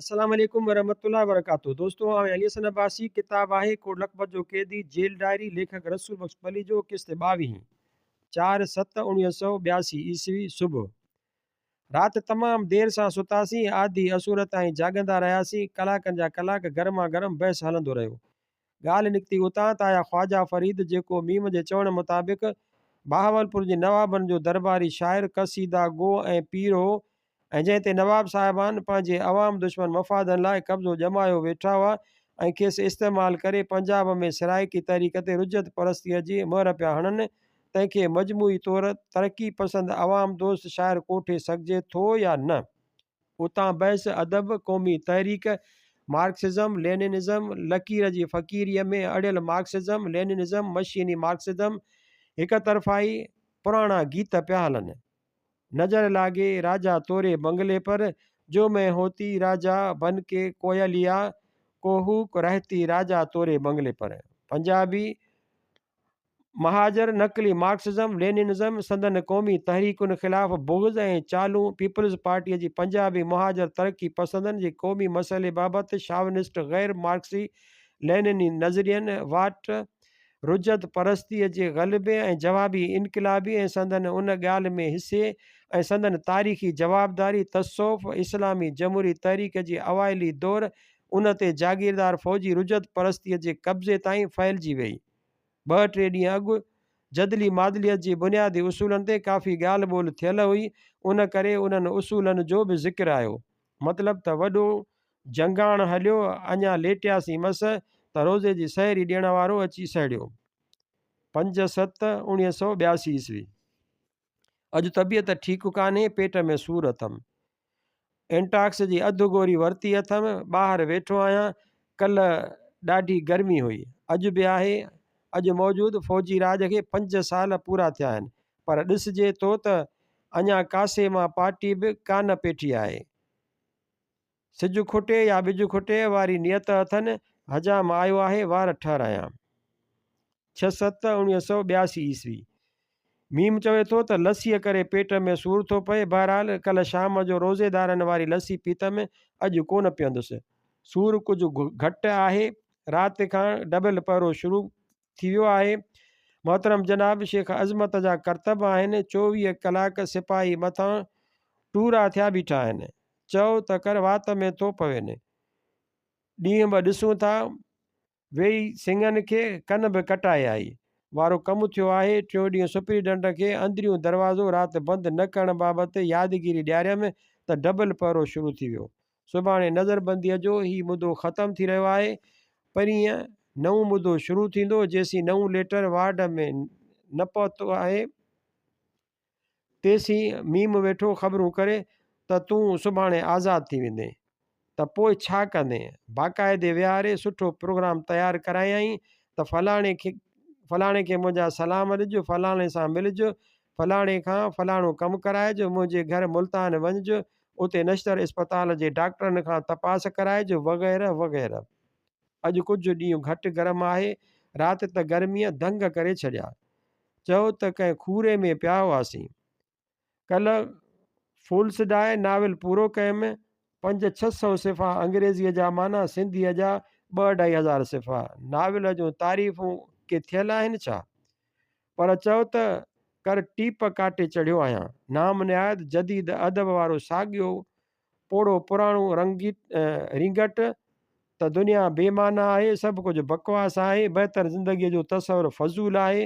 السلام عليڪم ورحمة الله وبرڪاته دوستو آئون علي حسن عباسي ڪتاب آهي ڪوٽ لکپت جو قيدي جيل ڊائري ليکڪ رسول بخش پليجو قسط ٻاويهين 4 7 1982 عيسوي صبح رات تمام دير سان ستاسين آڌي اسور تائين جاڳندا رهياسين ڪلاڪن جا ڪلاڪ گرما گرم بحث هلندو رهيو ڳالهه نڪتي اتان ته آيا خواجه فريد جيڪو ميم جي چوڻ مطابق بهاولپور جي نوابن جو درباري شاعر، قصيده گو ۽ پير هو ۽ جنهن تي نواب صاحبان پنهنجي عوام دشمن مفادن لاء قبضو ڄمايو ويٺا هئا ۽ کيس استعمال ڪري پنجاب ۾ سرائيڪي تحريڪ تي رجعت پرستيء جي مهر پيا هڻن، تنهن کي مجموعي طور ترقي پسند عوام دوست شاعر ڪوٺي سگهجي ٿو يا نه؟ اتان بحث ادب، قومي تحريڪ، مارڪسزم، ليننزم، لڪير جي فقيريء ۾ اڙيل مارڪسزم، ليننزم، مشيني مارڪسزم، هڪ طرفائي، پراڻا گيت پيا هلن. نظر لاگي راجا توري بنگلي پر، جو مين هوتي راجا بن ڪي ڪوئليا، ڪوهوڪ رهتي راجا توري بنگلي پر. پنجابي مهاجر، نقلي مارڪسزم، ليننزم، سندن قومي تحريڪن خلاف بغض ۽ چالون، پيپلز پارٽيء جي پنجابي مهاجر ترقي پسندن جي قومي مسئلي بابت شاونسٽ غير مارڪسي لينني نظرين واٽ رجعت پرستيء جي غلبي ۽ جوابي انقلابي ۽ سندن ان ڳالهه ۾ حصي ۽ سندن تاريخي جوابداري تصوف، اسلامي جمهوري تحريڪ جي اوائلي دور ان تي جاگيردار فوجي رجعت پرستيء جي قبضي تائين ڦهلجي ويئي. ٻه ٽي ڏينهن اڳ جدلي معدليت جي بنيادي اصولن تي ڪافي ڳالهه ٻولهه ٿيل هئي، ان ڪري انهن اصولن جو به ذڪر آيو. مطلب ته وڏو جنگاڻ هليو، اڃا ليٽياسين مس ته روزي جي سحري ڏيڻ وارو اچي سهڙيو. 5/7/1982 عيسوي. اڄ طبيعت ٺيڪ ڪانهي، پيٽ ۾ سور اٿم. اينٽاڪس جي اڌ گوري ورتي اٿم، ٻاهر ويٺو آهيان، ڪلهه ڏاڍي گرمي هئي، اڄ به آهي، اڄ موجود فوجي راڄ کي پنج سال پورا ٿيا آهن، پر ڏسجي ٿو ته اڃا ڪاسي مان پاٽي به ڪانه پيٺي آهي. سج کٽي يا ٻج کٽي واري نيت اٿن، حجام آيو آهي، وار ٺهرايان. 6/7/1982 عيسوي. ميم چوي ٿو ته لسيء ڪري پيٽ ۾ سور ٿو پئي. بهرحال ڪلهه شام جو روزيدارن واري لسي پيتم، اڄ ڪونه پيئندس. سور ڪجهه گهٽ آهي. رات کان ڊبل پهرو شروع ٿي ويو آهي. محترم جناب شيخ عظمت جا ڪرتب آهن. 24 ڪلاڪ سپاهي مٿان ٽورا ٿيا بيٺا آهن. چئو ته ڪر وات ۾ ٿو پوين. ڏينهن به ڏسون ٿا. ويئي سنگهن کي ڪن به ڪٽائي آئي. وارو ڪم ٿيو آهي. ٽيون ڏينهن سپريڊنٽ کي اندريون دروازو رات بند نه ڪرڻ بابت يادگيري ڏياريم ته ڊبل پهرو شروع ٿي ويو. سڀاڻي نظربنديء جو هي مدو ختم ٿي رهيو آهي. پرينء نئون مدو شروع ٿيندو. جيسين نئون ليٽر وارڊ ۾ نه پهتو آهي، تيسين ميم ويٺو خبرون ڪري ته تون سڀاڻي آزاد ٿي ويندين ته پوء ڇا ڪندين؟ باقاعدي ويهاري سٺو پروگرام تيار ڪرايائين ته فلاڻي کي فلاڻي کي منهنجا سلام ڏج، فلاڻي سان ملج، فلاڻي کان فلاڻو ڪم ڪرائج، منهنجي گهر ملتان وڃج، اتي نشتر اسپتال جي ڊاڪٽرن کان تپاس ڪرائج وغيره وغيره. اڄ ڪجهه ڏينهن گهٽ گرم آهي، رات ته گرميء دنگ ڪري ڇڏيا. چئو ته ڪنهن کوري ۾ پيا هئاسين. ڪلهه فولس ڊاء ناول پورو ڪيم، پنج ڇهه سئو صفحا انگريزيء جا معنيٰ سنڌيء جا ٻه اڍائي هزار صفحا. ناول جون تعريفون ڪي ٿيل آهن ڇا؟ پر چئو ته ڪر ٽيپ ڪاٽي چڙهيو آهيان. نام نهاد جديد ادب وارو ساڳيو پوڙهو پراڻو رينگٽ ته دنيا بي معنيٰ آهي، سڀ ڪجهه بڪواس آهي، بهتر زندگيء جو تصور فضول آهي،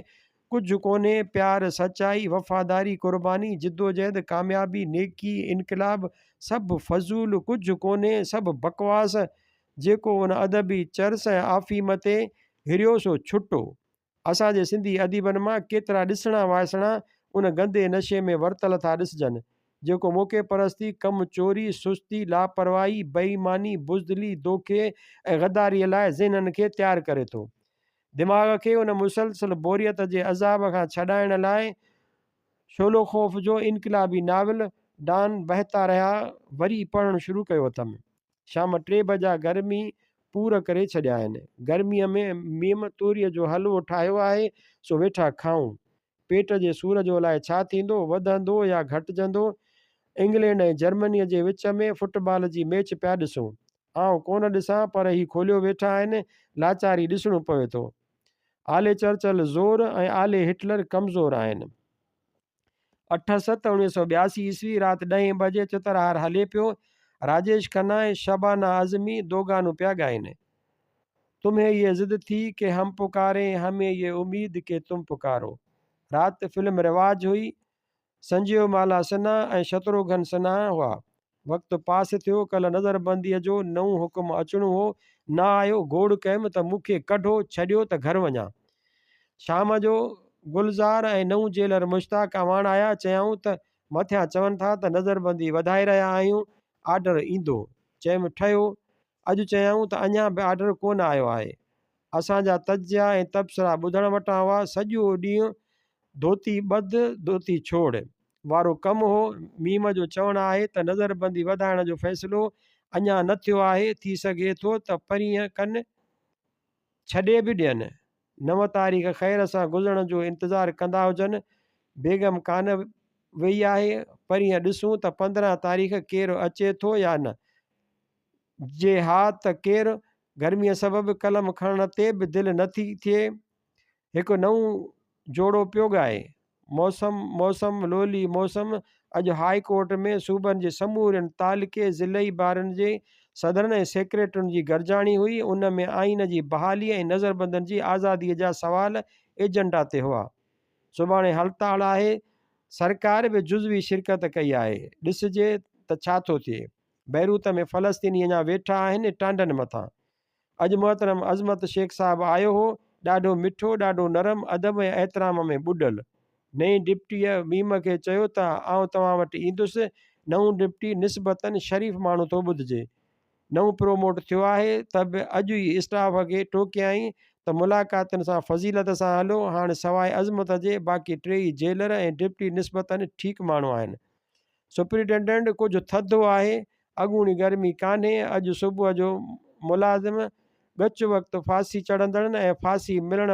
ڪجهه ڪونهي، پيار، سچائي، وفاداري، قرباني، جدوجهد، ڪاميابي، نيڪي، انقلاب، سڀ فضول، ڪجهه ڪونهي، سڀ بڪواس، جيڪو ان ادبي چرس ۽ آفيم تي هريو سو ڇٽو. اسان جي سنڌي اديبن مان ڪيترا ڏسڻا وائسڻا ان گندي نشي ۾ ورتل ٿا ڏسجن، جيڪو موقعي پرستي، ڪم چوري، سستي، لاپرواهي، بي ايماني، بزدلي، دوکي ۽ غداريء لاء ذهنن کي تيار ڪري ٿو. دماغ کي ان مسلسل بوريت جي عذاب کان ڇڏائڻ لاء شولوخوف جو انقلابي ناول ڊان بهتا رهيا وري پڙهڻ شروع ڪيو اٿم. شام ٽي بجا گرمي پور ڪري ڇڏيا آهن. گرميء ۾ ميم توريء جو حلوو ٺاهيو آهي، سو ويٺا کائون. پيٽ جي سور جو الائي ڇا ٿيندو، وڌندو يا گهٽجندو. انگلينڊ ۽ جرمنيء جي وچ ۾ فٽبال جي ميچ پيا ڏسون. آئون ڪونه ڏسان پر هي کوليو ويٺا آهن، لاچاري ڏسڻو پوي ٿو. آلي چرچل زور ۽ آلي هٽلر ڪمزور آهن. اٺ ست 1982 عيسوي رات ڏهين بجي چترهار هلي پيو. راجيش کنا ۽ شبانه اعظمي دوگانو پيا ڳائين. تمهين يه ضد ٿي ڪي هم پڪارين همين يه اميد ڪي تم پڪارو. رات فلم رواج هئي. سنجيو مالا سنها ۽ شتروگهن سنها هئا. وقت پاس ٿيو، ڪلهه نظربنديء جو نئون حڪم اچڻو هو، نه آيو، گوڙ ڪيم ته مون کي ڪڍو، ڇڏيو ته گهر وڃان. شام جو گلزار ۽ نئون جيلر مشتاق اعواڻ آيا، چيائون ته مٿيان چون ٿا ته نظربندي وڌائي رهيا آهيون، آرڊر ايندو. چيم ٺهيو. اڄ چيائون ته اڃا به آرڊر ڪونه آيو آهي. اسان جا تجزيا ۽ تبصرا ٻڌڻ وٽان هئا. سڄو ڏينهن ڌوتي ٻڌ ڌوتي ڇوڙ وارو ڪم هو. ميم جو چوڻ آهي ته نظربندي وڌائڻ جو فيصلو اڃا نه ٿيو آهي، ٿي سگهي ٿو ته پرينء ڪن ڇڏي به ڏين. نو تاريخ خير سان گذرڻ جو انتظار ڪندا هجن. بيگم ڪانه ويئي آهي، پرينء ڏسون ته 15 تاريخ ڪير اچي ٿو يا نه. جي ها ته ڪير؟ گرميء سبب قلم کڻڻ تي به دل نه ٿي ٿئي. هڪ نئون جوڙو پيو ڳائي. موسم موسم لولي موسم اڄ هاء ڪورٽ ۾ صوبن جي سمورين تعلقي، ضلعي بارن جي صدرن ۽ سيڪريٽرين جي گڏجاڻي هئي. ان ۾ آئين جي بحالي ۽ نظربندن جي آزاديء جا سوال ايجنڊا تي هئا. سڀاڻي هڙتال آهي. سرڪار به جزوي شرڪت ڪئي آهي. ڏسجي ته ڇا ٿو ٿئي. بيروت ۾ فلسطيني اڃا ويٺا آهن ٽانڊن مٿان. اڄ محترم عظمت شيخ صاحب آيو هو، ڏاڍو مٺو، ڏاڍو نرم، ادب ۽ احترام ۾ ٻڏل. نئين ڊپٽيء ميم کي چيو ته آئون توهان وٽ ايندس. نئون ڊپٽي نسبتاً شريف ماڻهو ٿو ٻڌجي. نئون پروموٽ ٿيو آهي ته به اڄ ئي اسٽاف کي ٽوڪيائين ته ملاقاتين سان فضيلت سان هلو. هاڻ سواء عظمت جي باقي ٽيئي جيلر ۽ ڊپٽي نسبتاً ٺيڪ ماڻهو آهن. سپرنٽينڊنٽ ڪجهه ٿڌو آهي، اڳوڻي گرمي ڪانهي، اڄ صبح جو ملازم ڳچ وقت ڦاسي چڙهندڙن ۽ ڦاسي ملڻ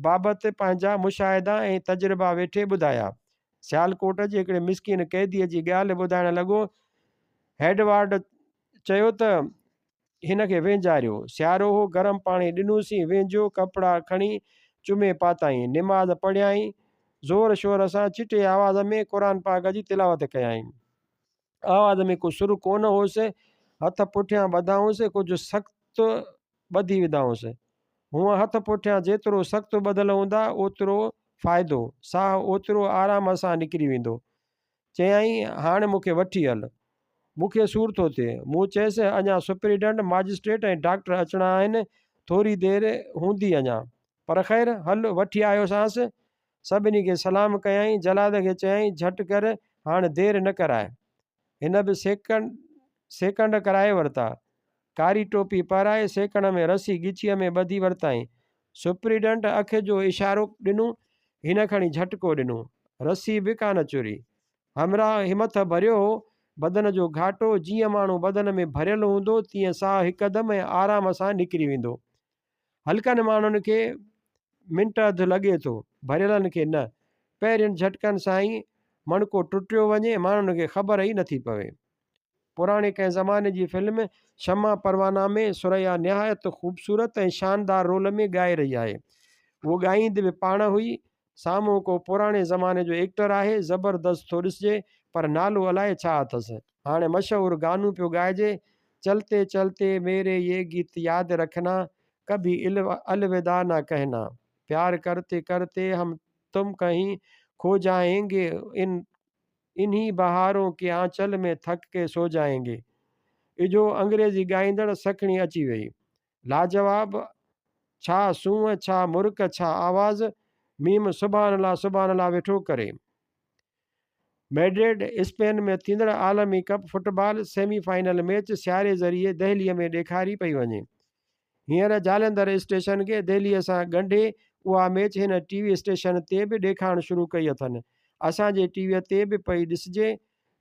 بابت پنهنجا مشاهدا ۽ تجربا ويٺي ٻڌايا. سيالڪوٽ جي هڪڙي مسڪين قيديء جي ڳالهه ٻڌائڻ لڳو. هيڊ وارڊ چيو ته. هن کي وهنجاريو. سيارو هو، گرم پاڻي ڏنوسين، وهنجيو، ڪپڙا کڻي چمي پاتائين. نماز پڙهيائين. زور شور سان چٽي آواز ۾ قرآن پاڪ جي تلاوت ڪيائين. آواز ۾ ڪو سر ڪونه هوس. هٿ پٺيان ٻڌائونس، ڪجهه سخت ٻڌي وڌائونس. هونء هٿ پٺيان جيترو سخت ٻڌل هوندا، اوترو فائدو. ساهه اوترو آرام سان نڪري ويندو. چيائين، هاڻ مون کي وٺي هل. مون کي سور ٿو ٿئي. مون چيس، اڃا سپرنٽينڊنٽ، ماجسٽريٽ ۽ ڊاڪٽر اچڻا آهن، ٿوري دير هوندي اڃا. پر خير، هل، وٺي آيوسانس. سڀني کي سلام ڪيائين. جلاد کي چيائين، جهٽ ڪر، هاڻ دير نه ڪراء. هن به سيڪنڊ ڪرائي ورتا. ڪاري ٽوپي پهرائي، سيڪنڊ ۾ رسي ڳچيء ۾ ٻڌي ورتائين. سپرنٽينڊنٽ اک جو اشارو ڏنو، هن کڻي جهٽڪو ڏنو. رسي به ڪانه چري. همراهه همٿ ڀريو هو، بدن جو گهاٽو، جيئن ماڻهو بدن ۾ ڀريل هوندو، تيئن ساهه هڪدم ۽ آرام سان نڪري ويندو. هلڪن ماڻهن کي منٽ اڌ لڳي ٿو، ڀريلن کي نه. پهرين جهٽڪن سان ئي مڻڪو ٽٽيو وڃي، ماڻهن کي خبر ئي نٿي پوي. پراڻي ڪنهن زماني جي فلم شمع پروانا ۾ ثريا نهايت خوبصورت ۽ شاندار رول ۾ ڳائي رهي آهي. هوء ڳائيندي به پاڻ هئي. سامهون ڪو پراڻي زماني جو ايڪٽر آهي، زبردست ٿو ڏسجي، پر نالو الائي ڇا اٿس. هاڻي مشهور گانو پيو ڳائجي، چلتي چلتي ميري يي گيت ياد رکنا، ڪڀي الوداع نا ڪهنا، پيار ڪرتي ڪرتي هم تم ڪهين کو جائين گي، ان انهي بهارون ڪي آنچل ۾ ٿڪ ڪي سو جائين گي. اجهو انگريزي ڳائيندڙ سکڻي اچي ويئي. لاجواب، ڇا سونهن، ڇا مرڪ، ڇا آواز، ميم سبحان الله سبحان الله ويٺو ڪري. ميڊرڊ، اسپين ۾ ٿيندڙ عالمي cup football semi final match سياري ذريعي دهليء ۾ ڏيکاري پئي وڃي. هينئر جالنڌر اسٽيشن کي دهليء سان ڳنڍي اها ميچ هن ٽي وي اسٽيشن تي به ڏيکارڻ شروع ڪئي اٿن. اسان جي ٽي ويء تي به پئي ڏسجي.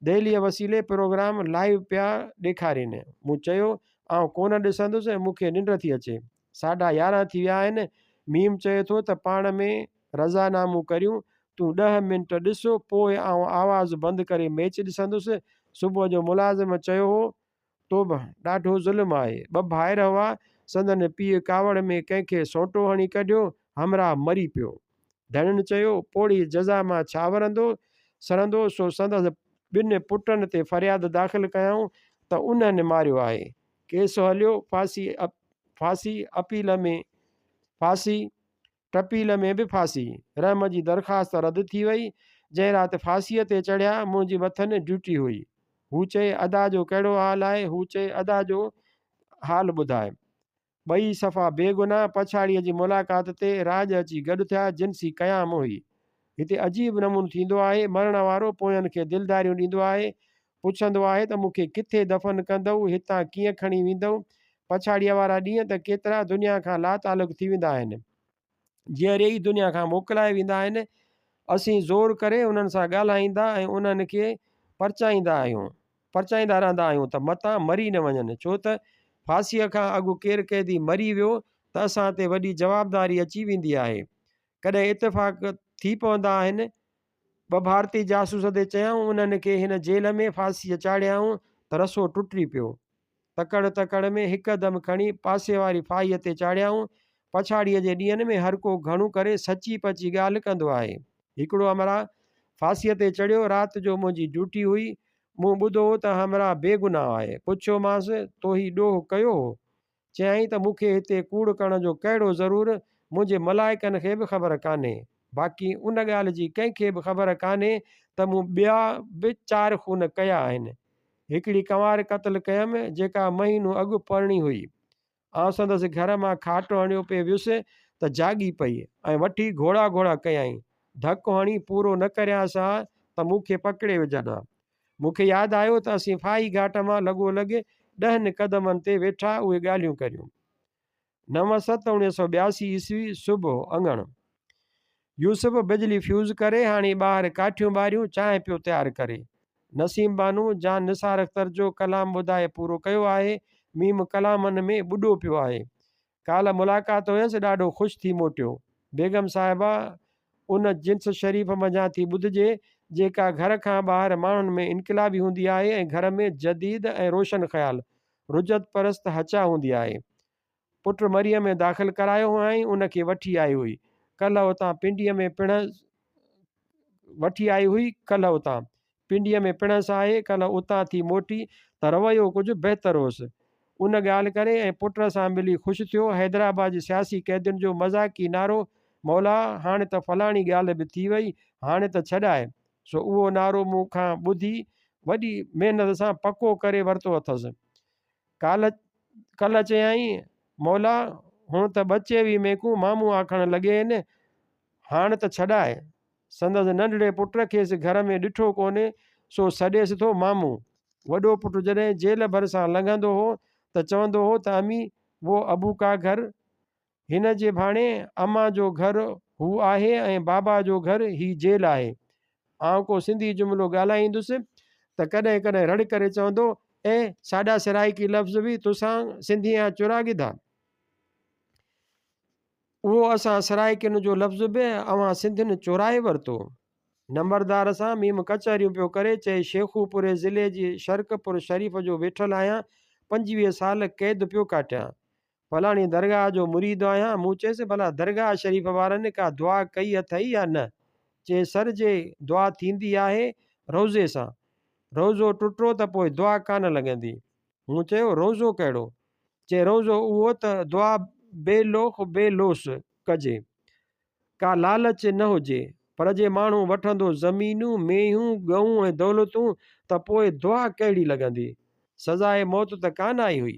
دهليء وسيلي پروگرام لائيو پيا ڏيکارين. مون چيو، آئون ڪونه ڏسندس، مون کي ننڊ ٿي اچي. ساڍا 11 ٿي ويا آهن. ميم چئي ٿو ته پاڻ ۾ رضانامو ڪريون. تون ڏهه منٽ ڏس، پوء آئون آواز بند ڪري ميچ ڏسندس. صبح جو ملازم چيو هو، توبه! ڏاڍو ظلم آهي. ٻه ڀائر هئا، سندن پيء ڪاوڙ ۾ ڪنهن کي سونٽو هڻي ڪڍيو، همراهه مري پيو. ڌڻين چيو، پوڙهي جزا مان ڇا ورندو، سرندو، سو سندس ٻن پٽن تي فرياد داخل ڪيائون ته انهن ماريو آهي. ڪيس هليو، ڦاسي، ڦاسي، اپيل ۾ ڦاسي، ٽپيل ۾ به ڦاسي. رحم جي درخواست رد ٿي وئي. جنهن رات ڦاسيء تي چڙهيا، منهنجي مٿن ڊيوٽي هئي. هو چئي، ادا جو ڪهڙو حال آهي؟ هو چئي، ادا جو حال ٻڌاء. ٻئي صفا بيگناهه، پڇاڙيء جي ملاقات تي راڄ اچي گڏ ٿيا، جنسي قيام هئي. هتي عجيب نمونو ٿيندو آهي، مرڻ وارو پوين کي دلداريون ڏيندو آهي، پڇندو آهي ته مون کي ڪٿي دفن ڪندؤ، هتان ڪيئن کڻي ويندؤ؟ پڇاڙيء وارا ڏينهن ته ڪيترا دنيا کان لاتعلق ٿي ويندا آهن. جيئري ئي دنيا کان موڪلائي ويندا آهن. اسين زور ڪري انهن سان ڳالهائيندا ۽ انهن کي پرچائيندا آهيون، پرچائيندا رهندا آهيون ته متان مري نه وڃن، ڇو ته ڦاسيء کان اڳ ڪير قيدي مري ويو ته اسان تي وڏي جوابداري اچي ويندي آهي. ڪڏهن اتفاق ٿي پوندا آهن. ٻه ڀارتي جاسوس تي چيائون، انهن کي هن جيل ۾ ڦاسيء چاڙهيائون ته رسو ٽٽي پيو. تڪڙ تڪڙ ۾ هڪدم کڻي پاسي واري ڦاهيء تي چاڙهيائون. پڇاڙيء جي ڏينهن ۾ هر ڪو گهڻو ڪري سچي پچي ڳالهه ڪندو آهي. هڪڙو همراهه ڦاسيء تي چڙهيو. رات جو منهنجي ڊيوٽي هئي. مون ٻڌو هو ته همراهه بيگناهه آهي. پڇيومانس، تو هي ڏوهه ڪيو هو؟ چيائين ته مون کي هتي ڪوڙ ڪرڻ جو ڪهڙو ضرور، منهنجي ملائڪن کي به خبر ڪانهي. باقي ان ڳالهه جي ڪنهن کي به خبر ڪانهي ته مون ٻيا به چار خون ڪيا آهن. هڪڙي ڪنوار قتل ڪيم، جيڪا مهينو اڳ پرڻي هئي. آئون سندس گهر مان کاٽ هڻيو پئي ويس ته جاڳي پئي ۽ وٺي گهوڙا گهوڙا ڪيائين. ڌڪ هڻي پورو نه ڪريانس ها ته مون کي پڪڙي وجهن ها. مون کي ياد آيو ته اسين ڦاهي گهاٽ مان لڳو لڳ ڏهن قدمن تي ويٺا اهي ڳالهيون ڪريون. 9/7/1982 عيسوي صبح اڱڻ. يوسف بجلي فيوز ڪري هاڻي ٻاهر ڪاٺيون ٻاريون چانهه پيو تيار ڪري. نسيم بانو جان نثار اختر جو ڪلام ٻڌائي پورو ڪيو آهي. ميم ڪلامن ۾ ٻڏو پيو آهي. ڪالهه ملاقات هيس، ڏاڍو خوش ٿي موٽيو. بيگم صاحبه ان جنس شريف منجهان ٿي ٻڌجي، جيڪا گهر کان ٻاهر ماڻهن ۾ انقلابي هوندي آهي ۽ گهر ۾ جديد ۽ روشن خيال، رجعت پرست هچا هوندي آهي. پٽ مريء ۾ داخل ڪرايو هئائين، ان کي وٺي آئي هئي. ڪلهه اتان پنڊيء ۾ پڻهس وٺي آئي هئي، ڪلهه اتان. پنڊيء ۾ پڻهس آهي، ڪلهه اتان ٿي موٽي ته رويو ڪجهه بهتر هوس. ان ڳالهه ڪري ۽ پٽ سان ملي خوش ٿيو. حيدرآباد جي سياسي قيدين جو مذاقي نعرو، مولا! هاڻي ته فلاڻي ڳالهه به ٿي وئي، هاڻي ته ڇڏاء. سو اهو نعرو مون کان ٻڌي وڏي محنت سان پڪو ڪري ورتو اٿس. ڪالهه ڪلهه چيائين، مولا! هڻ ته ٻچي وي ميڪون مامون آکڻ لڳين، هاڻ ته ڇڏاء. سندس ننڍڙي پٽ کيس گهر ۾ ڏٺو ڪونهي، سو سڏيس ٿو مامو. وڏو پٽ جڏهن جيل ڀرسان لنگهندو هو ته چوندو هو ته امي، وو ابو ڪا گهر، هن جي ڀاڻي امان جو گهر هو آهي ۽ بابا جو گهر هي جيل آهي. آئون ڪو سنڌي جملو ڳالهائيندس ته ڪڏهن ڪڏهن رڙ ڪري چوندو، اي ساڏا سرائيڪي لفظ به تسان سنڌيان چرا گڌا. اهو اسان سرائيڪين جو لفظ به اوهان سنڌين چورائي ورتو. نمبردار سان ميم ڪچهريون پيو ڪري، چئي شيخوپوري ضلعي جي شرقپور شريف جو ويٺل آهيان، 25 سال قيد پيو ڪاٽيان. فلاڻي درگاهه جو مريد آهيان. مون چيس ڀلا درگاهه شريف وارن ڪا دعا ڪئي اٿئي يا نه؟ چي سر جي دعا ٿيندي آهي روزي سان. روزو ٽٽو ته پوء دعا ڪانه لڳندي. مون چيو روزو ڪهڙو؟ چي روزو اهو ته دعا بي لوخ بي لوث ڪجي، ڪا لالچ نه هجي، پر جي ماڻهو وٺندو زمينون، مينهون، ڳئون ۽ دولتون ته پوء دعا ڪهڙي لڳندي؟ سزاء موت ته ڪانه آئي هئي.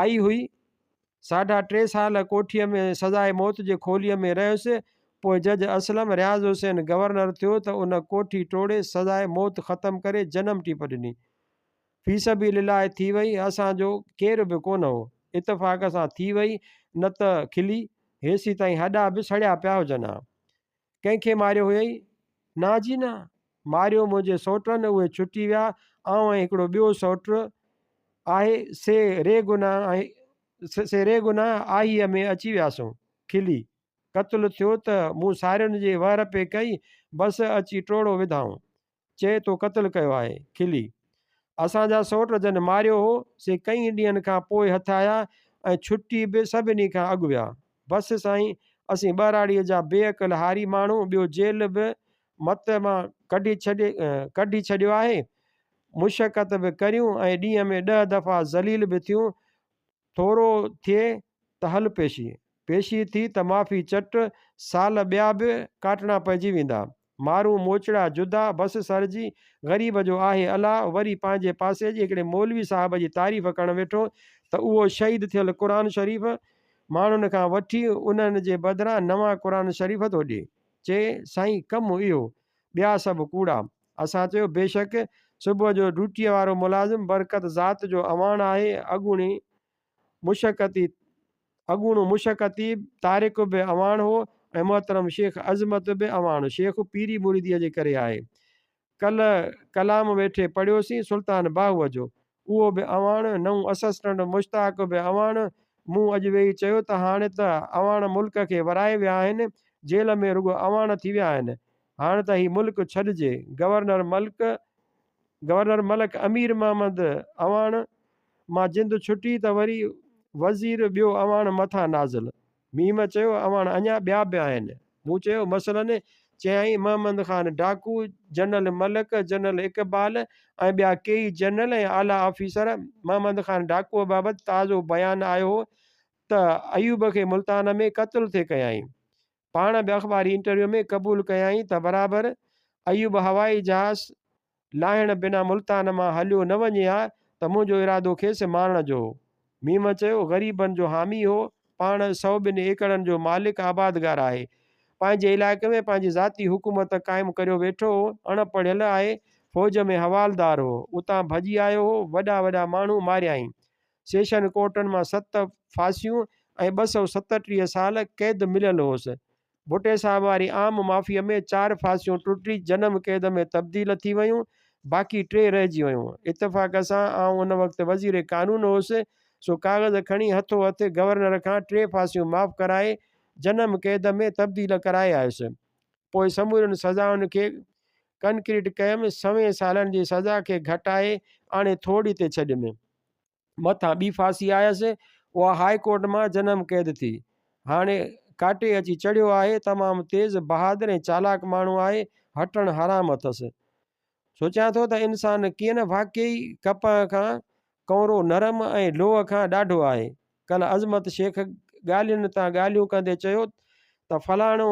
آئي هئي. ساڍا ٽي سال ڪوٺيء ۾ سزاء موت جي کوليء ۾ رهيس، پوء جج اسلم رياض حسين گورنر ٿيو ته ان ڪوٺي ٽوڙي سزاء موت ختم ڪري جنم ٽيپ ڏني. في سبيل الله ٿي وئي، اسان جو ڪير به ڪونه هو، اتفاق سان ٿي وئي نه ته کلي، هيسيتائين هڏا به سڙيا پيا هجن ها. ڪنهن کي ماريو هيئي؟ نه جي نه، ماريو منهنجي سئوٽن، اهي ڇٽي ويا، آئون ۽ هڪڙو ٻيو سئوٽ آهي سي ري گناهه سي ري گناهه آهيء ۾ اچي وياسون. کلي. قتل ٿيو ته مون سارين جي وهر پئي ڪئي، بس اچي ٽوڙو وڌائون. چئي تو قتل ڪيو آهي. کلي. اسان جا سئوٽ جن ماريو هو، سي ڪئين ڏينهن کان پوء هٿ آيا ۽ ڇٽي به سڀني کان اڳ ويا. بس سائين، اسين ٻهراڙيء جا بي عقل هاري ماڻهو، ٻيو جيل به مت مان ڪڍي ڇڏي ڪڍي ڇڏيو آهي. مشقت به ڪريون ۽ ڏينهن ۾ ڏهه دفعا ذليل به ٿيون، ٿورو ٿئي ته هل پيشي، پيشي ٿي ته معافي چٽ، سال ٻيا به ڪاٽڻا پئجي ويندا. مارون موچڙا جدا، بس سر جي، غريب جو آهي الله، وري پنهنجي پاسي جي هڪڙي مولوي صاحب جي تعريف ڪرڻ ويٺو ته اهو شهيد ٿيل قرآن شريف ماڻهن کان وٺي انهن جي بدران نوان قرآن شريف ٿو ڏئي. چي، سائين ڪم اهو، ٻيا سڀ ڪوڙا. اسان چيو، بيشڪ، صبح جو ڊيوٽيء وارو ملازم برڪت ذات جو اعواڻ آهي، اڳوڻي مشقتي اڳوڻو مشقتي طارق به اعواڻ هو ۽ محترم شيخ عظمت به اعواڻ، شيخ پيري مريديء جي ڪري آهي. ڪلهه ڪلام ويٺي پڙهيوسين سلطان باهوء جو، اهو به اعواڻ، نئون اسسٽنٽ مشتاق به اعواڻ، مون اڄ ويهي چيو ته هاڻي ته اعواڻ ملڪ کي ورائي ويا آهن، جيل ۾ رڳو اعواڻ ٿي ويا آهن، هاڻ ته هي ملڪ ڇڏجي. گورنر ملڪ گورنر ملڪ امير محمد اعواڻ مان جند ڇٽي ته وري وزير ٻيو اعواڻ مٿان نازل. ميم چيو اعواڻ اڃا ٻيا به آهن. مون چيو مثلاً؟ چيائين محمد خان ڊاڪو، جنرل ملڪ، جنرل اقبال ۽ ٻيا ڪيئي جنرل ۽ اعليٰ آفيسر. محمد خان ڊاڪوء بابت تازو بيان آيو هو ته ايوب کي ملتان ۾ قتل ٿي ڪيائين. پاڻ به اخباري انٽرويو ۾ قبول ڪيائين ته برابر ايوب هوائي جهاز لاهڻ بنا ملتان مان هليو نه وڃي ها ته منهنجو ارادو کيس مارڻ جو هو. ميم چيو، غريبن جو حامي هو، پاڻ 102 ايڪڙن جو مالڪ آبادگار آهي. پنهنجي علائقي ۾ پنهنجي ذاتي حڪومت قائم ڪريو ويٺو هو، اڻ پڙهيل آهي، فوج ۾ حوالدار هو، اتان ڀڄي آيو هو، وڏا وڏا ماڻهو ماريائين. سيشن ڪورٽن مان ست ڦاسيون ۽ 237 سال قيد مليل هوس. ڀٽي صاحب واري عام معافيء ۾ چار ڦاسيون ٽٽي جنم قيد ۾ تبديل ٿي ويون، باقي ٽي رهجي ويون. اتفاق سان آئون ان وقت وزير قانون هوس، سو ڪاغذ کڻي هٿو هٿ گورنر کان ٽي ڦاسيون معاف ڪرائي جنم قيد ۾ تبديل ڪرائي آيس. پوء سمورين سزائن کي ڪنڪريٽ ڪيم، سوين سالن جي سزا کي گهٽائي آڻي ٿورڙي تي ڇڏيم. مٿان ٻي ڦاسي آيس، اها هاء ڪورٽ مان جنم قيد ٿي. هاڻي ڪاٽي اچي چڙهيو آهي، تمام تيز، بهادر ۽ چالاڪ ماڻهو آهي، هٽڻ حرام اٿس. سوچيان ٿو ته انسان ڪيئن نه واقعي ڪپهه کان ڪؤنرو نرم ۽ لوهه کان ڏاڍو آهي. ڪلهه عظمت شيخ ڳالهين تان ڳالهيون ڪندي چيو ته فلاڻو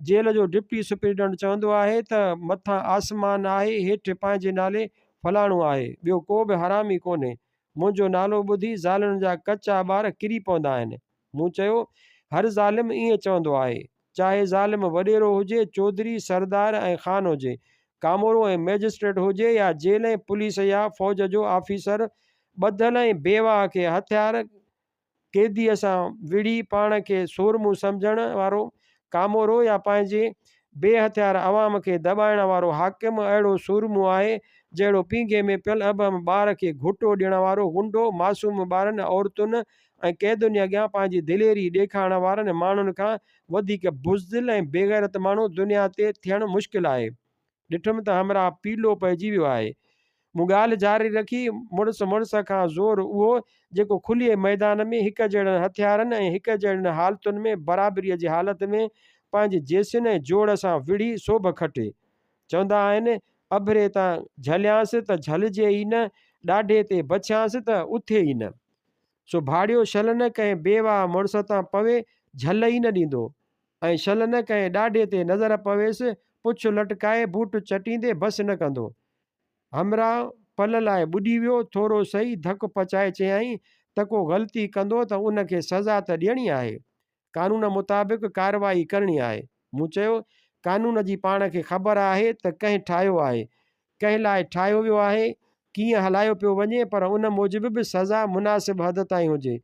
جيل جو ڊپٽي سپرنٽينڊنٽ چوندو آهي ته مٿان آسمان آهي هيٺ پنهنجي نالي فلاڻو آهي ٻيو ڪو به حرامي ڪونهي. منهنجو نالو ٻڌي زالن جا ڪچا ٻار ڪري پوندا آهن. مون چيو هر ظالم ائين چوندو آهي. چاهي ظالم وڏيرو هجي، چوڌري، سردار ۽ خان هجي، ڪامورو ۽ مئجسٽريٽ هجي يا جيل ۽ پوليس يا فوج جو آفيسر ٻڌل ۽ بيواهه کي هٿيار قيديء سان وڙهي پاڻ کي سورمو سمجهڻ وارو ڪامورو يا پنهنجي بي هٿيار عوام کي دٻائڻ وارو حاڪم اهڙو سورمو آهي جهڙو پينگهي ۾ پيل ابهم ٻار کي گهوٽو ڏيڻ وارو غنڊو معصوم ٻارن، عورتن ۽ قيدين اڳيان پنهنجي دليري ڏيکارڻ وارن ماڻهن کان وڌيڪ بزدل ۽ بيغيرت ماڻهو دنيا تي ٿيڻ مشڪل آهي. ڏٺم ته همراهه پيلو پئجي ويو آهي. مون ڳالهه جاري رکي، مڙس مڙس کان زور اهو جيڪو کلئي ميدان ۾ هڪ جهڙن هٿيارن ۽ هڪ جهڙين حالتن ۾ برابريء جي حالت ۾ پنهنجي جيسين ۽ جوڙ سان وڙهي سوڀ کٽي. چوندا آهن، اڀري تان جهليانس ته جهلجي ئي نه، ڏاڍي تي بڇيانس ته اٿي ئي نه. سو ڀاڙيو شل نه ڪنهن بيواهه مڙس تان پوي، جهل ئي نه ڏيندو. ۽ شل نه ڪنهن ڏاڍي تي نظر پويس، پڇ لٽڪائي بوٽ چٽيندي بس نه ڪندو. همراهه پل لاء ٻڏي ويو، ٿورو سهي ڌڪ پچائي چيائين ته ڪو غلطي ڪندو ته ان کي سزا ته ڏيڻي آهي. قانون مطابق ڪارروائي ڪرڻي آهي. مون چيو، قانون جي پاڻ کي خبر آهي ته ڪنهن ٺاهيو آهي، ڪنهن لاء ٺاهيو ويو آهي، ڪيئن هلايو پيو وڃي پر ان موجب به سزا مناسب حد تائين هجي.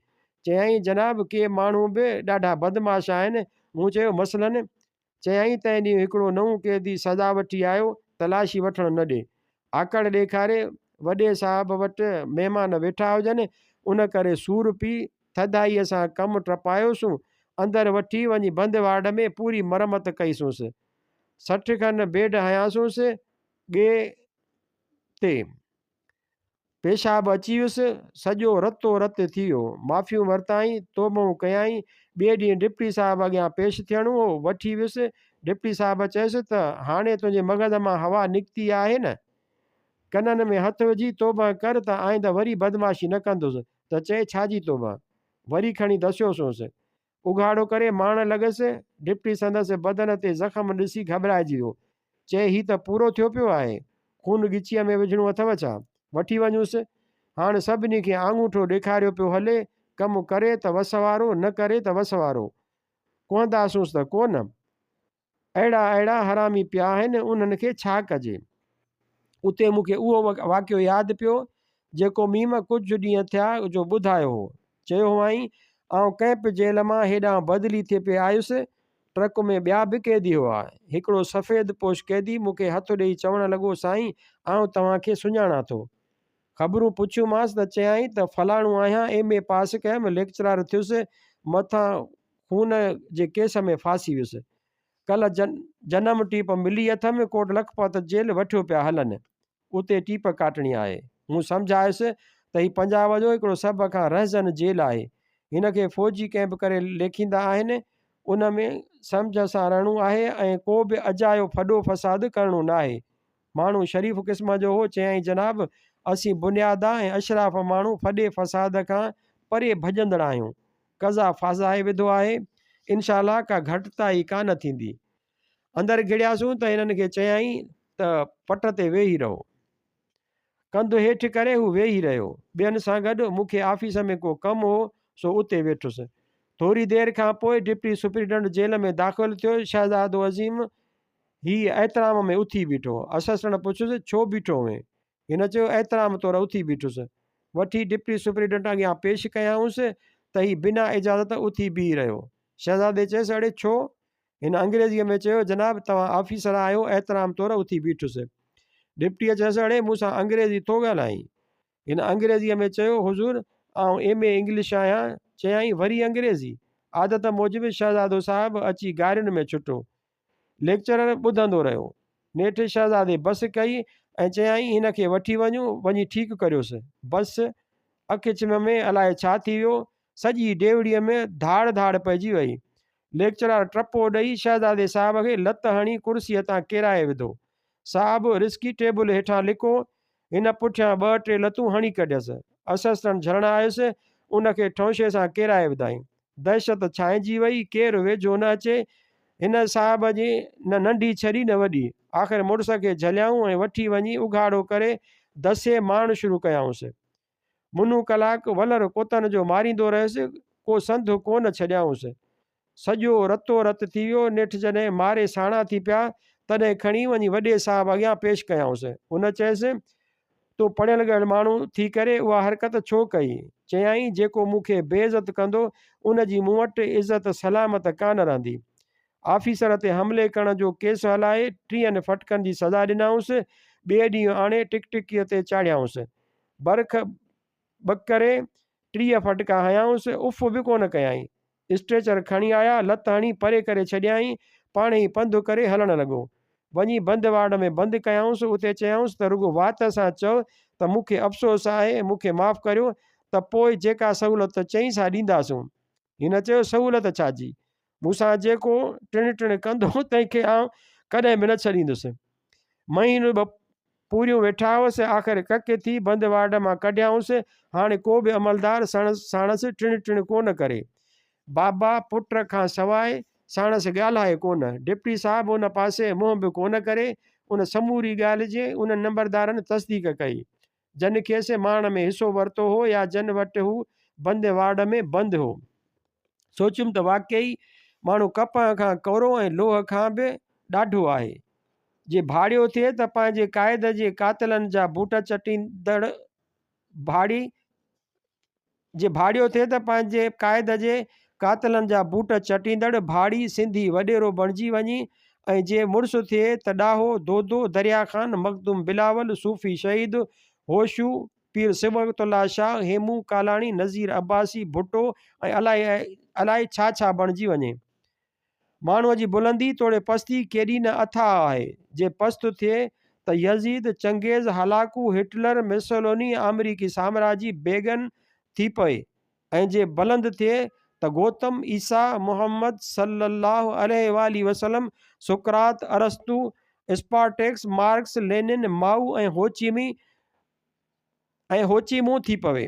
چيائين، جناب ڪي ماڻهو به ڏاڍا بدمعاش آهن. مون چيو، مثلاً؟ چيائين، تنهن ڏينهن هڪڙو نئون قيدي سزا وٺي آيو، تلاشي وٺڻ نه ڏي. آڪڙ ڏيکاري، وڏي صاحب وٽ مهمان ويٺا هجن، ان ڪري سور پي، ٿڌائيء سان ڪم ٽپايوسون. اندر وٺي وڃي بند وارڊ ۾ پوري مرمت ڪئيسونس. 60 کن بيڊ هنياسونس. ڳئي تي پيشاب اچي ويس، سڄو رتو رت ٿي ويو. معافيون ورتائين، توبهون ڪيائين. ٻئي ڏينهن ڊپٽي صاحب اڳيان پيش ٿيڻو هو، وٺي ويس. ڊپٽي صاحب چيس ته هاڻي تنهنجي مغز مان هوا نڪتي آهي نه؟ ڪنن ۾ هٿ وجهي توبهه ڪر ته آئنده وري بدمعاشي نه ڪندس. ته چئي ڇا جي توبهه؟ وري کڻي دسيوسونس. اگهاڙو ڪري مارڻ لڳس. ڊپٽي سندس بدن تي زخم ڏسي گهٻرائجي ويو. چئي هي ته پورو ٿيو پيو آهي. خون ڳچيء ۾ وجهڻو اٿئو ڇا؟ وٺي وڃونس. هاڻ سڀني کي آڱوٺو ڏيکاريو پيو هلي. ڪم ڪري ته وس وارو، نه ڪري ته وس وارو. ڪهنداسونس ته ڪونه. اهڙا اهڙا حرامي پيا آهن، انهن کي ڇا ڪجي؟ اتي مون کي اهو واقعو ياد پيو، جيڪو ميم ڪجهه ڏينهن ٿيا جو ٻڌايو هو. چيو هئائين، آئون ڪئمپ جيل مان هيڏانهن بدلي ٿي پئي آيس. ٽرڪ ۾ ٻيا به قيدي هئا. هڪڙو سفيد پوش قيدي مون کي هٿ ڏيئي چوڻ لڳو، سائين، آئون توهان کي سڃاڻان ٿو. خبرون پڇيومانس ته چيائين ته فلاڻو آهيان، ايم اي پاس ڪيم، ليڪچرار ٿيس، مٿان خون جي ڪيس ۾ ڦاسي ويس. ڪلهه جنم ٽيپ ملي اٿم، ڪوٽ لکپت جيل وٺيو پيا هلن. اتي ٽيپ ڪاٽڻي آهي. مون سمجهايس ته هي پنجاب جو هڪڙو سڀ کان رهزن جيل آهي. هن کي فوجي ڪئمپ ڪري ليکيندا آهن. ان ۾ سمجهه سان رهڻو آهي ۽ ڪو به اجايو ڦڏو فساد ڪرڻو ناهي. ماڻهو شريف قسم جو هو، چيائين جناب! اسين بنيادا ۽ اشراف ماڻهو ڦڏي فساد کان پري ڀڄندڙ آهيون. قضا ڦاسائي وڌو آهي. انشاء الله ڪا گهٽتائي ڪانه ٿيندي. اندر گهڙياسون ته هنن کي چيائين ته پٽ تي ويهي رهو. ڪنڌ هيٺ ڪري هو ويهي رهيو. ٻين سان گڏ مون کي آفيس ۾ ڪو ڪم هو سو اتي ويٺس. ٿوري دير کان پوء ڊپٽي سپرنٽينڊنٽ جيل ۾ داخل ٿيو. شهزادو عظيم هي احترام ۾ اٿي بيٺو. اسسٽنٽ پڇيس، ڇو بيٺو هئين؟ هن چيو، احترام طور اٿي بيٺس. وٺي ڊپٽي سپرنٽينڊنٽ اڳيان پيش ڪيائونس ته هي بنا اجازت اٿي بيهي رهيو. شهزادي چيس، اڙي ڇو؟ هن انگريزيء ۾ چيو، جناب توهان آفيسر آهيو، احترام طور اٿي بيٺس. ڊپٽيء چيس، اڙي مون سان انگريزي ٿو ڳالهائين؟ هن انگريزيء ۾ چيو، حضور، آئون ايم اي انگلش آهيان. چيائين، وري انگريزي؟ عادت موجب شهزادو صاحب اچي گارين ۾ ڇٽو. ليڪچرر ٻڌندو رهيو. نيٺ شهزادي بس ڪئي ۽ چيائين، هن کي وٺي وڃو، وڃي ٺيڪ ڪريوس. بس، اک ڇنڀ ۾ الائي ڇا ٿي ويو، سڄي ڊيوڙيء ۾ ڌاڙ ڌاڙ پئجي وئي. ليڪچرار ٽپو ڏئي شهزادي صاحب کي لت هڻي ڪرسيء تان ڪيرائي وڌو. صاحب رسڪي ٽيبل هيٺان لڪو، هن پٺيان ٻه ٽي لتون هڻي ڪڍيس. اسسٽنٽ جهلڻ آيس، ان کي ٺونشي سان ڪيرائي وڌائين. دهشت ڇانئجي وئي، ڪير ويجهو نه اچي. هن صاحب جي نه ننڍي ڇڏي نه وڏي. آخر مڙس کي جهليائون ۽ وٺي وڃي اگهاڙو ڪري دسي مارڻ شروع ڪيائونس. منو ڪلاڪ ولر ڪتن جو ماريندو رهيس، ڪو سنڌ ڪو نه ڇڏيائونس. سڄو رتو رت ٿي ويو. نيٺ جڏهن ماري ساڻا ٿي پيا، تڏهن کڻي وڃي وڏي صاحب اڳيان پيش ڪيائونس. هن چيس، تون پڙهيل ڳڙهيل ماڻهو ٿي ڪري اها حرڪت ڇو ڪئي؟ چيائين، جيڪو مون کي بي عزت ڪندو، ان جي مون وٽ عزت سلامت ڪانه رهندي. آفيسر تي حملي ڪرڻ جو ڪيس هلائي، ٽيهن ڦٽڪن جي سزا ڏنائونس. ٻئي ڏينهن آڻي ٽڪٽڪيء تي چاڙهيائونس. برک ٻڪري 30 ڦٽڪا هنيائونس، اف به ڪونه ڪيائين. اسٽريچر کڻي آيا، لت هڻي پري ڪري ڇڏيائين، پاڻهي پنڌ ڪري هلڻ لڳو. وڃي بند وارڊ ۾ بند ڪيائونس، اتي چيائونس ته رڳو وات سان چئو ته مون کي افسوس آهي، مون کي معاف ڪريو ته پوء جيڪا سهولت چئين سا ڏينداسون. هن چيو سهولت ڇا جي؟ مون سان جيڪو ٽڻ ٽڻ ڪندو تنهن کي آئون ڪڏهن به نه ڇڏيندس. مهينو ٻه پوريون ويٺا هئس، آخر ڪڪ ٿي بند وارڊ مان ڪڍيائونس، هاڻي ڪو به عملدار ساڻس ٽڻ ٽڻ ڪونه ڪري. بابا پٽ کان سواء ساڻس ڳالهائي ڪونه. ڊپٽي صاحب ان پاسي منهن به ڪونه ڪري. ان سموري ڳالهه جي انهن نمبردارن تصديق ڪئي، جن کيس مارڻ ۾ حصو ورتو هو يا جن وٽ هو بند وارڊ ۾ بند هو. سوچيم ته واقعي ماڻهو ڪپهه کان ڪورو ۽ لوهه کان به ڏاڍو آهي. جي ڀاڙيو ٿئي ته پنهنجي قائد جي قاتلن جا بوٽ چٽيندڙ ڀاڙي جي ڀاڙيو ٿئي ته پنهنجي قائد جي قاتلن جا بوٽ چٽيندڙ ڀاڙي سنڌي وڏيرو بڻجي وڃي ۽ جي مڙس ٿئي ته ڏاهو، دودو، دريا خان، مخدوم بلاول، صوفي شهيد، هوشو، پير صبغت الله شاهه، هيمون ڪالاڻي، نذير عباسي، ڀٽو ۽ الائي الائي ڇا ڇا بڻجي وڃي. ماڻهوء جي بلندي توڙي پستي ڪيڏي نه اٿاهه آهي. جي پست ٿئي ته يزيد، چنگيز، هلاڪو، هٽلر، مسولوني، آمريڪي سامراجي، بيگن ٿي پوي ۽ جي بلند ٿئي ته گوتم، عيسيٰ، محمد صلي الله عليه واٰله وسلم، سقراط، ارسطو، اسپارٽيڪس، مارڪس، لينن، مائو ۽ هوچيمي ۽ هوچيمون ٿي پوي.